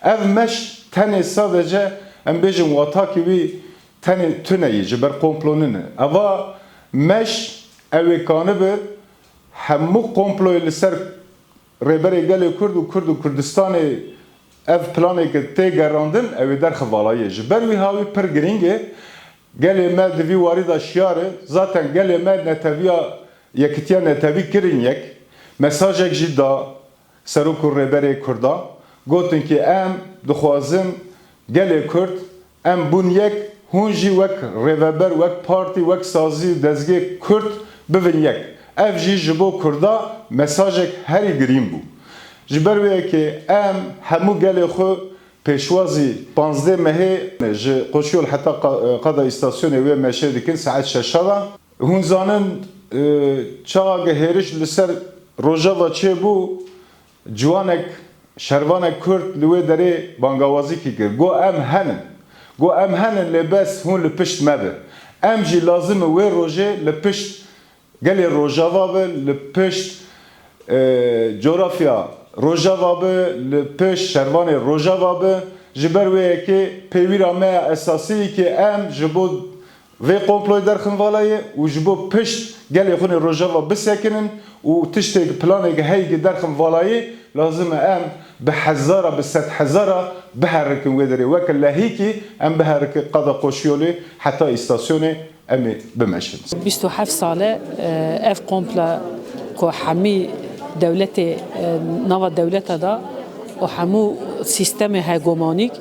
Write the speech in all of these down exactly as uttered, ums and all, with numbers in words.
Ev meş tenê sadece, em bêjin, watakî wî tenê tune yî, ji ber komplo nîne. Eva meş ew ê kanibi hemû komployê li ser Rêberê Gelê Kurd û Kurd û Kurdistanê ev planê ke tê gerandin, ew ê derxe valayê. Ji ber wî hawî pir girîng e. Gelê me di vî warî de şiyar e. Zaten gelê me neteviya, yekitiya netewî kirin yek. Mesajek jî da Serok û Rêberê Kurda. Gotin ki em dixwazin gelê Kurd, em bûn yek, hûn jî wek rêveber, wek partî, wek sazî û dezgê Kurd bibin yek. Ev jî ji bo Kurda mesajek herî girîn bû. Ji ber wê yekê em hemû gelê xwe pêşwazî panzdeh mehê ji Qoçyol heta qa-, qada îstasyonê wê meşê dikin saet şeşa de. Hûn zanin, e, çaxa ke hêriş li ser Rojava çêbû, ciwanek, şervanek Kurd li wê derê bangawazîkî kir. Got, em henin. Got, em henin, lê bes hûn li pişt me bin. Em jî lazim e wê rojê li pişt gelê Rojava bin, li pişt, e, coğrafya Rojava bin, li pişt şervanê Rojava bin. Ji ber wê yekê pêwîra me ya esasî ki em ji bo vê komployê derxin valayê û ji bo pişt gelê xwe nê Rojava bisekinin û tiştê, planê heyî derxin valayê, lazim e em bi hezara, bi sedhezara biherikin wê derê. Weke lehîkî em biherikin qada Qoşyolê heta îstasyonê em ê bimeşin. Bîst û heft sal e, ev komplo ku hemî dewletê, e, nava dewleta da û hemû sîstemê hegemonîk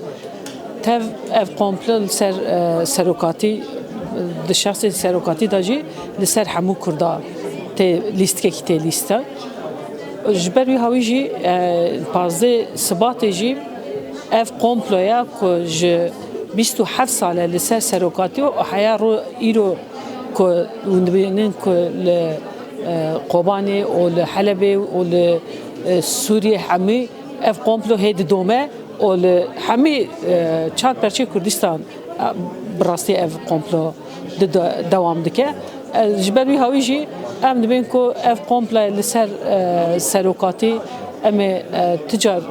tev ev komplo li ser, e, serokatî, di şexsê serokatî de jî li ser hemû Kurda tê lîstikekî tê lîstin. Ji ber wî hawî jî, e, pazdeh Sibatê jî ev komploya ku ji bîst û heft sal e li ser serokatî û heya ro-, îro ku hûn dibînin ku li, e, Kobanê û li Helebê û li, e, Sûriyê hemî ev komplo hê didome û li hemî, e, çar perçê Kurdistan, e, bi rastî ev komplo di-, de-, dewam dike. E, ji ber wî hawî jî em dibên ku ev komplo li ser, e, serokatî em ê, e, ti car, e,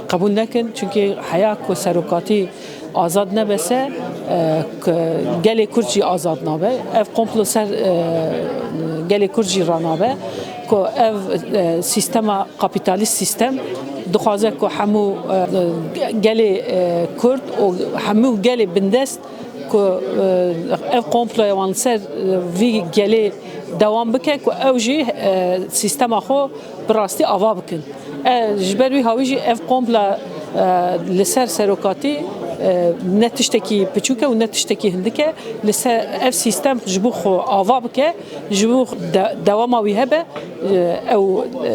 qebûl nekin. Çunkî heya ku serokatî azad nebe se, e, ku gelê Kurd jî azad nabe. Ev komplo ser, e, gelê Kurd jî ranabe ku ev, e, sîstema kapîtalîst sîstem dixwaze ku hemû, e, gelê, e, Kurd û hemû gelê bindest ku, e, ev komploya wan li ser, e, vî gelê dewam bike ku ew jî, e, sîstema xwe bi rastî ava bikin. E, ji ber wî hawî jî ev kompla, e, li ser serokatî, e, ne tiştekî piçûk e û ne tiştekî hindik e. Li ser ev sîstem ji bo xwe ava bike, ji bo de-, dewama wî hebe, e, ew, e,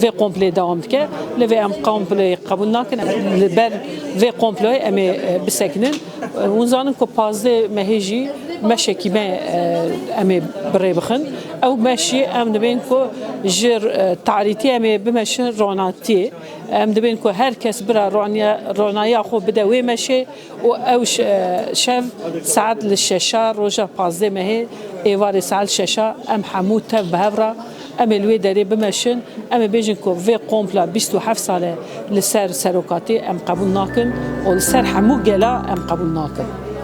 vê komplê dewam dike. Lê vê em komplê qebûl nakin. Li ber vê komployê em ê, e, bisekinin. Hûn zanin ku pazdeh mehê jî meşekî me, e, em ê bi rê bixin. Ew meş jî em dibên ku ji, e, tarîtiyê em ê bimeşin ronatiyê. Em dibên ku her kes bira roniya-, ronayiya xwe bide wê meşê û ew ş-, e, şev saet li şeşa roja pazdeh mehê, êvarê saet şeşa em hemû tev bi hev re em ê li wê derê bimeşin. Em ê bêjin ku vê kompla bîst û heft sal e li ser serokatî em qebûl nakin û li ser hemû gela em qebûl nakin.